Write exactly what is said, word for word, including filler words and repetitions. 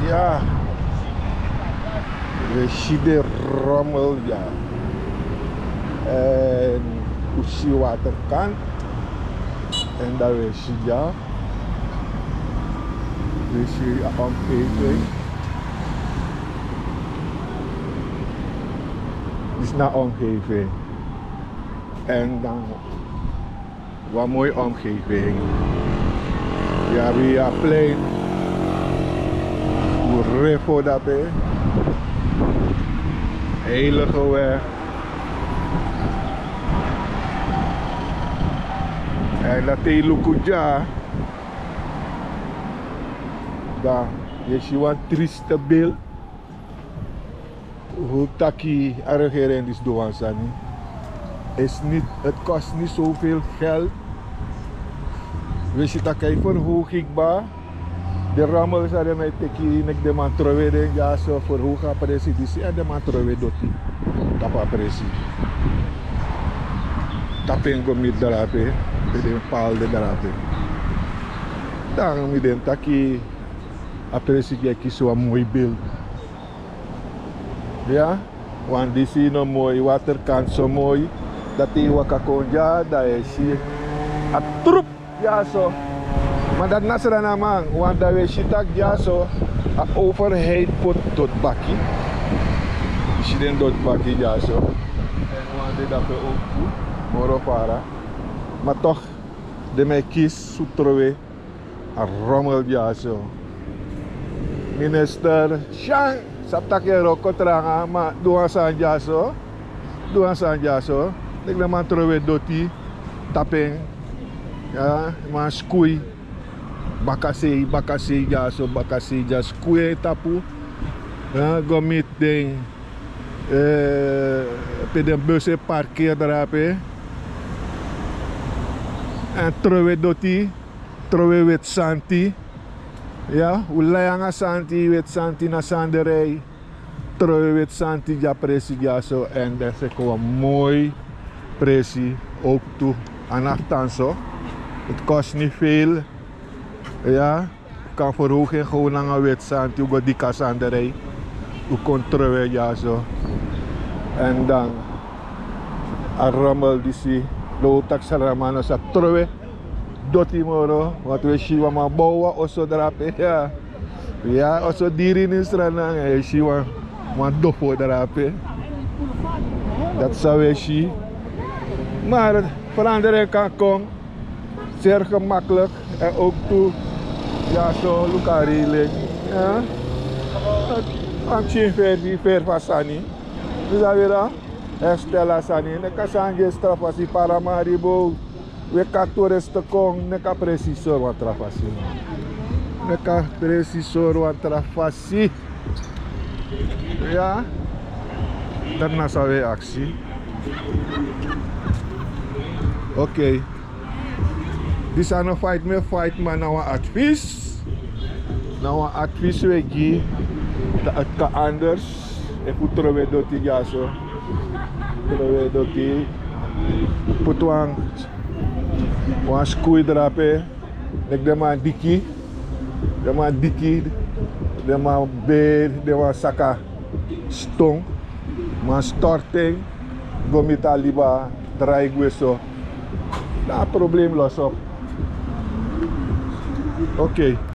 Ya, we si den rommel ya. En un si waterkant. En dan we si ya. We si a omgeving. Dit is na omgeving. En dan wan moi omgeving. We abi a plein. Un refo dape. Heilige weg. En dan te yu luku dya, dan yu e si wan trieste beeld. Fu taki a regering disi du wan sani. Is niet, het kost niet zoveel geld. We si taki a e verhogi kba. Den rommel san den man e teki, meki den man trowe den dyaso, verhogi a presi disi, en den man trowe doti tapu a presi. Tapu en go miti drape, pe den paal de drape. Dan mi denki taki a presi e kisi wan moi beeld. Ya, want disi no moi, waterkant so moi. Dati yu waka kon dya, dan yu e si a troep dyaso. Ma dati na Sranan man, want dan wi e si taki dyaso a overheid poti dotibaki. Yu si den dotibaki dyaso. En wan de dape ook tu, moro fara. Ma toch, den man e kisi fu trowe a rommel dyaso. Minister Shan, sabi taki en wroko tranga, ma du wan sani dyaso. Du wan sani dyaso. Meki den man trowe doti tapu en. Ya, man skui. Bakasei, bakasei dyaso, bakasei dyaso. Skui en tapu. Ya, go miti den, eh, pe den bus e parkeer drape. En trowe doti. Trowe weti santi. Ya, un lai nanga santi, weti santi na sanderij. Trowe weti santi dya presi dyaso, en dan seki wan moi presi ook tu. A naftan so. Het kost niet veel. Ya, un kan verhogen gewoon nanga weti santi, un go diki a sanderij. Un kon trowe dyaso. En dan a rommel disi, lo taki Sranan man no sa trowe doti moro, want wi e si wan man bow wan oso drape. Ya. Ya, oso diri ini Sranan, yu e si wan, wan dofo drape. Dati san wi e si. Maar verandering kan kon. Zeer gemakkelijk. En ook tu, dyaso, luku a railing. Ya. Wan pikin feri, feri fu a sani. Yu sabi, herstel a sani. Neki a sani gi en tra fasi, Paramaribo. Weki a toerist kon, neki a presi sori wan tra fasi. Neki a presi sori wan tra fasi. Ya. Dati na san wi e aksi. Oké. Disi a no fight mi e fight, ma na wan advies. Na wan advies wi e gi. Dat het kan anders. Efu trowe doti dyaso. Trowe doti. Poti wan, wan skui drape. Meki den man diki. Den man diki. Den man beri, den man saka ston. Man stortu en. Go miti a liba, drai gwe so. Dan a problem los op. Oké.